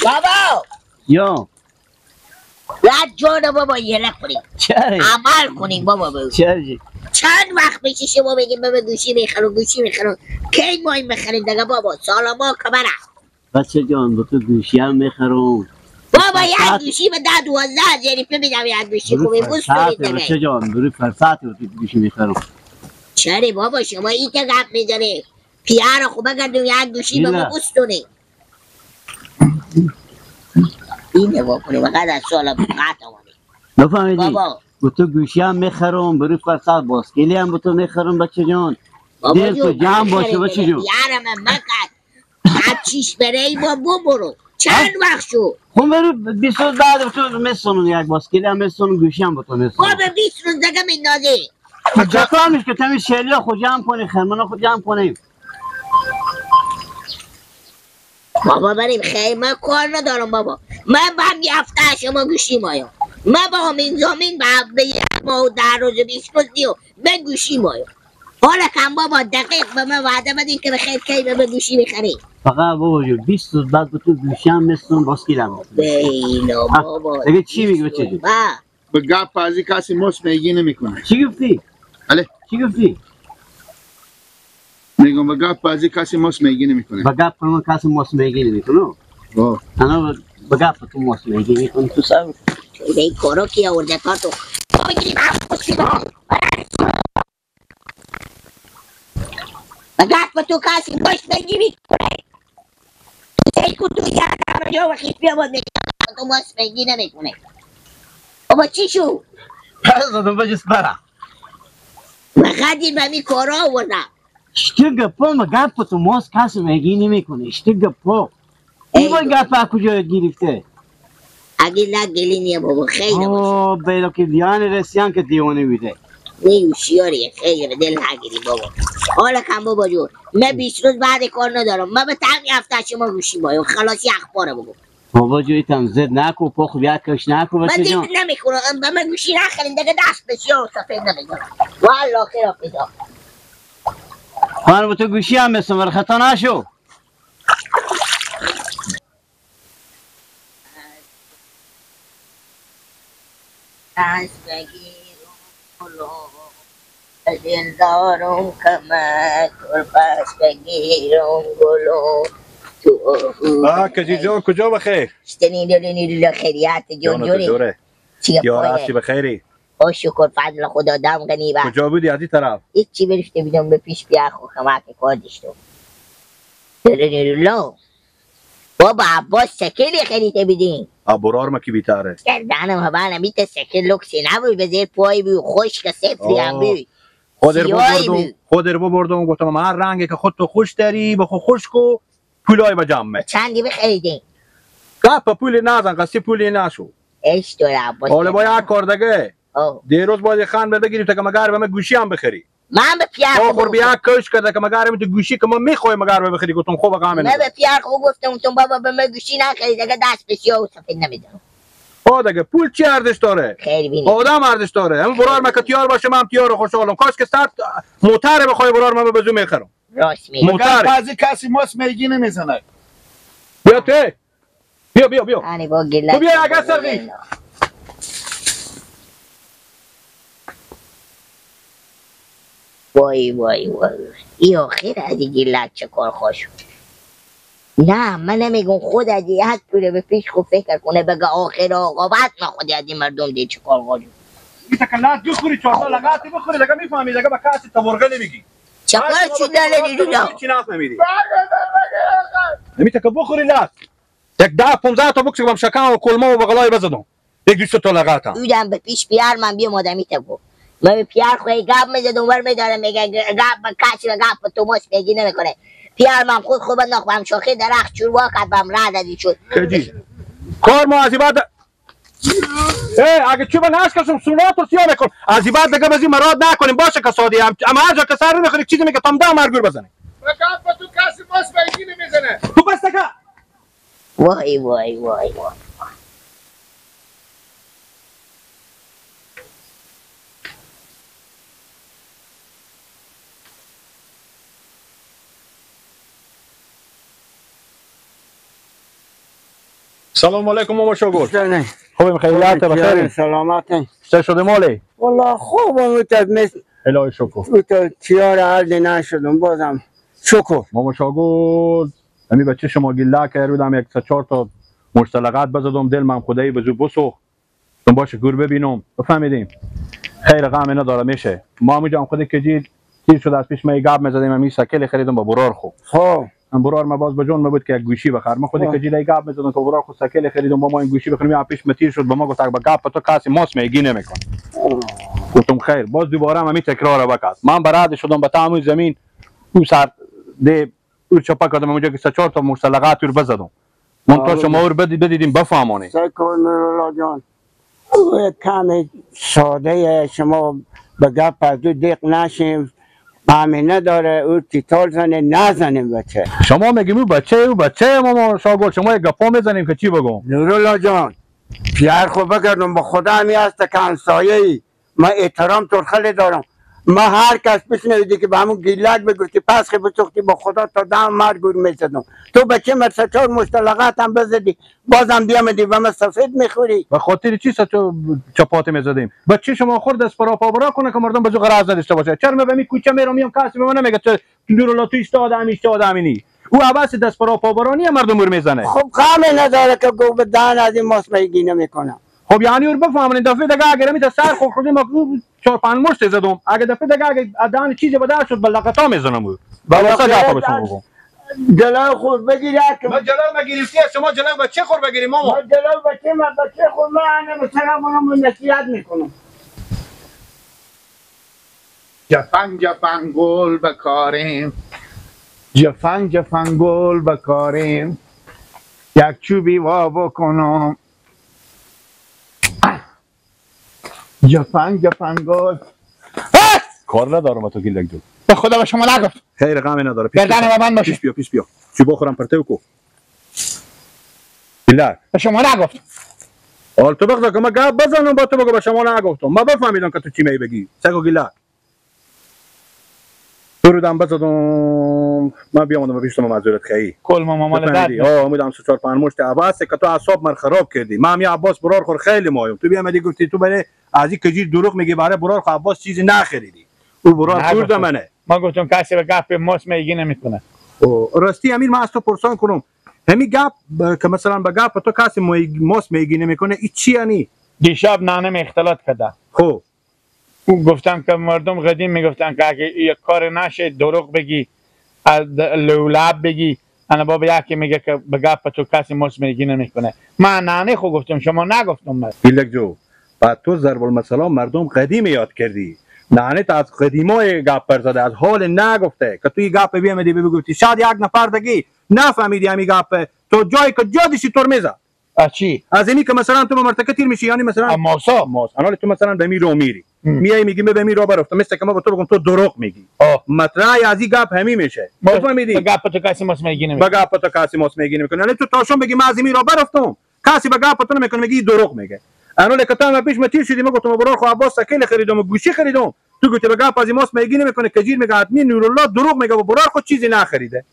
بابا یا رد جان بابا یله کنیم، عمل کنیم بابا. چرا؟ چند وقت میشه شما بگیم بابا گوشی میخرم گوشی میخرم، کی ما این میخریم دیگه بابا؟ سال ما کمره بچه جان، با تو گوشی هم میخرم بابا. یک گوشی به 10-12 جریفه میدم، یک گوشی خوبه بوس کنید دیگه. بچه جان بروی فرصت با تو گوشی میخرم. چرا بابا شما این که گپ میزنی؟ پیار خوبه گردم یک گوشی به ما بوس کنی. این نگاه کنی فقط از سال قطع آمدی. نفهمیدی؟ بابا با تو گوشی هم میخرم، بروی فرصت باسکلی هم با تو میخرم بچه جان. دل تو جمع باشه بچه جان. یارم مکن هرچیش بره با برو. چند وقت شد؟ خب برو 20 روز بعد تو میسونم یک باسکلی هم میسونم، گوشی هم با تو میسونم. بابا 20 روز دیگه میندازی. جکا میشه که تمی شعلیا خود جمع کنی، خرمنا خود جمع کنیم. بابا بریم خیر، من کار ندارم بابا. من با هم یه هفته شما گوشی مایم. من با همین زمین به یک ماه و 10 روز و 20 روز دیو من گوشی مایم. حالا کم بابا دقیق به من وعده بدین که بخیر کی به من گوشی میخری. فقط بابا جو 20 روز بعد تو گوشی هم میسونم باسکیل هم. بینا بابا دیگه چی میگی بچه جون؟ به گپ بازی کسی ماس میگی نمیکنه. چی گفتی؟ بله چی گفتی؟ میگم به گپ بازی کسی ماس میگی نمیکنه. به گپ من کسی ماس میگی نمیکنه. انا به گپ تو ماس میگی میکنه تو سر. این کارو کی آورده کارتو؟ به گپ تو کسی ماس میگی میکنه. تو تو یادم جو وقتی بیا بود تو ماس میگی نمیکنه. بابا چی شو؟ پس دادم بجس برا. فقط این به می کارا آوردم. اشتی گپا ما گپ تو ماس کسی میگی نمیکنه. اشتی گپا این با گپ کجا گرفته؟ اگه نه گلی نیه بابا خیلی باشه. اوه بیلا که دیانه رسیان که دیوانه بیده. نه هوشیاریه خیلی به دل نگیری بابا. حالا کم بابا جون من 20 روز بعد کار ندارم. من به تقی هفته شما گوشی بایم خلاصی اخباره بگو. بابا جو ایتم زد نکو پا خوب یک کش نکو من بچه جان. دیگه نمیخورم به من گوشی نخرین دیگه دست بسیار سفید نمیگیرم. والله خیر پیدا. من با تو گوشی هم میسم ولی خطا نشو. دل کمک پس بگیرم گلو تو. کجی جان کجا بخیر؟ شتنی خیریت جون جوری. یار هستی بخیری؟ او شکر فضل خدا دم غنی با. کجا بودی از این طرف؟ هیچی برفته بیدم به پیش بیا خو کمک کار داشتم. لو بابا عباس سکیلی خریده بیدین. برار ما کی بیتاره؟ گردنم هبانم بیت سکیل لکسی نبود به زیر پای بی خشک سفری هم بی. خود رو بردم گفتم هر رنگی که خودتو خوش داری بخو خوش کو پولای با جمع. چندی بخریدین؟ گپ پولی نزن قصی پولی نشو. اش داره عباس. حالا با یک کار دیگه. دیروز باید خان بگیری تا که مگر به من گوشی هم بخری. من به پیار خو بیا کش کرده که مگر تو گوشی که ما میخوایم مگر بخری گفتم خوب غم نه. من به پیار خو گفتم تو بابا به من گوشی نخرید دیگه دست به سیاه و سفید نمیدم. آ دیگه پول چی ارزش داره؟ خیلی بینی آدم ارزش داره. هم برار ما که تیار باشه من تیار خوشحالم. کاش که سر موتر بخوای برار من به زو میخرم. راست میگی. موتر بعضی کسی ماس میگی نمیزنه. بیا تو بیا بیا بیا. انی با گله تو بیا اگه سرقی. وای وای وای ای آخر از گلت چه کار خوش. نه من نمیگم خود از حد پوله به پیش خود فکر کنه بگه آخر عاقبت ما خود از این مردم دی چه کار خوش. این تکلات بخوری چهار تا لغاتی بخوری دیگه میفهمی دیگه به کسی تورغه نمیگی. چه کار چی داره دیگه؟ چی نفهمیدی؟ نمی تک بخوری لات. یک 10 15 تا بکس بم شکان و کلمه و بغلای بزدم. یک دو تا لغاتا. اودم به پیش بیار من بیا مادمی تگو. من به پیار خوی گپ میزدم ور میدارم میگه گپ کسی به گپ تو ماس میگی نمیکنه. پیار من خود خوب نخوام شاخه درخت چوروا کرد بم رد از شد. کجی کار ما از بعد ای اگه چوب نشکسم سونات رو سیاه میکن. از بعد دیگه بزی مراد نکنیم باشه کسادی هم اما هر جا که سر نمیخوری چیزی میگه تام ده مرگور بزنی. گپ تو کسی ماس میگی نمیزنه. تو بس تکا. وای وای وای وای سلام علیکم ماما شاگل. خوبیم خیریت بخیر. سلامت. چه شده مالی؟ والله خوبم مثل الهی شکر. تو تیار عرض نشدم بازم شکر. ماما شاگل امی بچه شما گله کردم یک سه چهار تا مشتلقات بزدم دل من خدایی به زو بسوخت. تون باشه گور ببینم بفهمیدیم. خیر غم نداره میشه. ما همونجا خود کجی تیر شد از پیش ما گاب میزدیم امی سکل خریدم با برار خو. خب من برار ما باز به جون ما بود که یک گوشی بخر. ما خود کجی لای گاب میزدم که برار خو سکل خریدم با ما این گوشی بخریم. یا پیش متیر شد به ما گفت با گاب تو کسی ماس میگی نمیکن. گفتم خیر. باز دوباره هم تکرار وکړ. من براد شدم به تمام زمین او سر ده او چپا کردم اونجا که سه چهار تا مشتلقات ور بزدم. من تا شما ور بدیدیم بفهمانی. سکر نورالله جان او کم ساده شما به گپ از دو دیق نشیم. غمی نداره او تیتال زنه نزنیم بچه. شما میگیم او بچه او بچه ماما شاگل شما یک گپا میزنیم که چی بگم؟ نورالله جان پیار خو بگردم با خدا همی هست که همسایه ای من احترام تو خیلی دارم. ما هر کس بشنویدی که به همون گیلک بگفتی پس خی بسوختی با خدا تا دم مرگ ور میزدم. تو بچه مر سه چهار مشتلقات هم بزدی بازم بیامدی و ما سفید میخوری. به خاطر چی تو چپات میزدیم؟ بچه شما خورد از پرا پا کنه که مردم به غرض نداشته باشه. چرا به می کوچه میرم میام کسی به من نمیگه تو نورالله تو ایستاده هم ایستاده همینی. او عباس دست پرا پا برانی مردم ور میزنه. خب غم نداره که گو به دهن از این ماس میگی نمیکنم. خب یعنی اور بفهمونین دفعه دیگه اگر می تا سر خود خودم چهار پنج مشت زدم اگه دفعه دیگه اگه دهن چیزی به دست شد بلقطا میزنم او واسه گپ به شما بگم. جلال خود بگیر که من جلال ما گرفتی شما جلال بچه خور بگیری ماما. من جلال بچه من بچه خور من انا مثلا نصیحت میکنم. جفنگ جفنگ گل بکاریم جفنگ جفنگ گل بکاریم یک چوبی وا بکنم جفنگ جفنگ گل. کار ندارم تو گیلک جو. به خدا به شما نگفت. خیر غمی نداره. گردن من باشه. پیش بیا پیش بیا. چی بخورم پرته کو. گیلک. به شما نگفت. حال تو بگو که من گپ بزنم با تو بگو به شما نگفتم. ما بفهمیدم که تو چی می بگی. سگو گیلک. درودم بزدم من بیامدم پیش تو معذرت خواهی. کل ما مال درد. آمدم سه چهار پنج مشت عباس که تو اعصاب من خراب کردی. من هم عباس برار خور خیلی مایم. تو بیامدی گفتی تو برای از این کجی دروغ میگی برای برار خو عباس چیزی نخریدی. او برار خورد منه. ما گفتم کسی به گپ ماس میگی نمیکنه. راستی امیر من از تو پرسان کنم. همین گپ که مثلا به گپ تو کسی ماس میگی نمیکنه این چی یعنی؟ دیشب نانم اختلاط کرده. خب گفتم که مردم قدیم میگفتن که اگه یک کار نشه دروغ بگی از لولب بگی. انا بابا یکی میگه که به گپ تو کسی ماس میگی نمیکنه. من نانه خو گفتم شما نگفتم. من گیلک جو بعد تو ضرب المثل مردم قدیم یاد کردی. نانه تا از قدیمای گپ پر زده از حال نگفته که توی گپ بیامدی بگفتی شاید یک نفر دیگه نفهمیدی همین گپ تو جایی که جا دیشی تور میزد. از چی؟ از اینی که مثلا تو به مرتکه تیر میشی یعنی مثلا ماسا ماس انال تو مثلا به می رو میری میای میگی به می رو برفتم مثل که ما به تو بگم تو دروغ میگی. مطرح از این گپ همی میشه. بفهمیدی؟ به گپ تو کسی ماس میگی نمیکنه. به گپ تو کسی ماس میگی نمیکنه. یعنی تو تاشون بگی من از این رو برفتم کسی به گپ تو نمیکنه میگی دروغ میگه. انال که تو هم پیش متیر شدی ما گفتم برار خو عباس سکیل خریدم و گوشی خریدم تو گفتی به گپ از ماس میگی نمیکنه کجیر میگه حتمی نورالله دروغ میگه و برار خو چیزی نخریده.